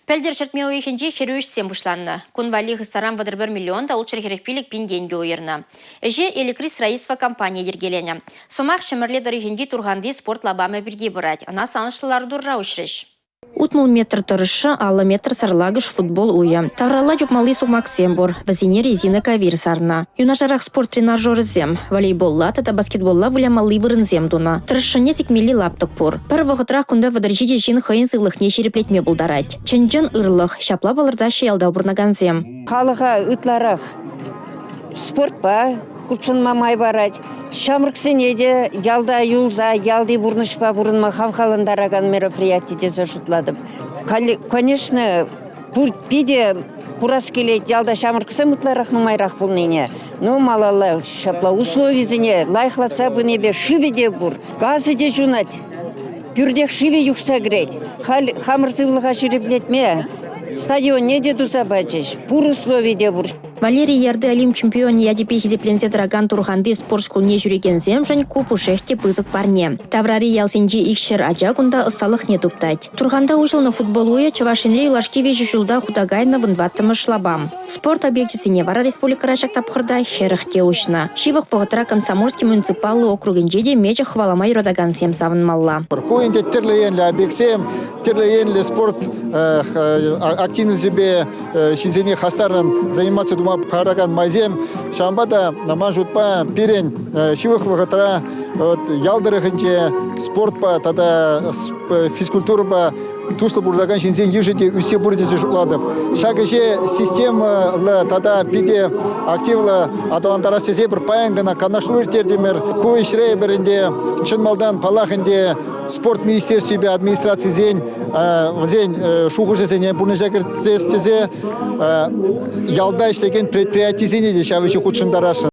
Пӗлтӗр ҫӗртме уйӑхӗнче хӗрӳ ӗҫсем пуҫланнӑ. Кун валли хыснаран 31 миллион та 645 пин тенкӗ уйӑрнӑ. Ӗҫе Элӗкри строительство компанийӗ йӗркеленӗ. Сӑмах Ҫӗмӗрле тӑрӑхӗнчи Турханти спорт лапамӗ пирки пырать. Ӑна савӑнӑҫлӑ лару-тӑрура уҫрӗҫ. 60 метр тӑрӑшшӗ, 50 метр сарлакӑш футбол уйӗ. Тавралла чупмалли сукмаксем пур. Вӗсене резина кавир сарнӑ. Юнашарах спорт тренажерӗсем, волейболла тата баскетболла вылямалли вырӑнсем тунӑ. Тӑрӑшшӗне сикмелли лаптӑк пур. Пӗр вӑхӑтрах кунта 37 ҫын хӑйӗн сывлӑхне ҫирӗплетме пултарать. Чӑн-чӑн ырлӑх, ҫапла палӑртаҫҫӗ ялта пурӑнакансем. Халӑха ытларах спортпа хутшӑнма май парать. Ҫамрӑксене те ялта юлса ялти пурнӑҫпа пурӑнма хавхалантаракан мероприяти тесе шутлатӑп. Конечно, пур питӗ курас килет ялта ҫамрӑксем ытларах нумайрах пулнине. Ну, малалла ҫапла условисене лайӑхлатса пынипе шывӗ те пур, газӗ те ҫунать. Пӳртех шывӗ юхса кӗрет. Халь хамӑр сывлӑха ҫирӗплетме стадионне те туса пачӗҫ, пур услови те пур. Валерий Ярды Олимп чемпионӗ ячӗпе хисепленсе тӑракан Турханти спорт шкулне ҫӳрекенсемшӗн ку пушшех те пысӑк парне. Таврари ялсенчи 200 ача кунта ӑсталӑхне туптать. Турханта уҫӑлнӑ футбол уйӗ Чӑваш Енре юлашки виҫӗ ҫулта хута кайнӑ вунтӑваттӑмӗш лапам. Спорт объекчӗсене вара республикӑра ҫак тапхӑрта 40 те уҫнӑ. Ҫывӑх вӑхӑтра Комсомольски муниципаллӑ округӗнче те мечӗк хӑвалама юратакансем савӑнмалла. Ку ӗнтӗ тӗрлӗ енлӗ объектсем, тӗрлӗ енлӗ спорт активностӗпе ҫынсене хастаррӑн заниматься тума паракан майсем. Ҫавӑнпа та, ман шутпа, пирӗн ҫывӑх вӑхӑтра ял тӑрӑхӗнче спортпа тата физкультурӑпа туслӑ пурӑнакан ҫынсен йышӗ те ӳссе пырӗ тесе шутлатӑп. Ҫак ӗҫе системӑллӑ тата питӗ активлӑ аталантарас тесе эпир паян кӑна канашлу ирттертӗмӗр. Ку ӗҫре эпир ӗнтӗ чӑн малтан, паллах ӗнтӗ, спорт министерствипе администрацисен вӗсен шухӑшӗсене пурнӑҫа кӗртес тесе ялта ӗҫлекен предприятисене те ҫав ӗҫе хутшӑнтарасшӑн.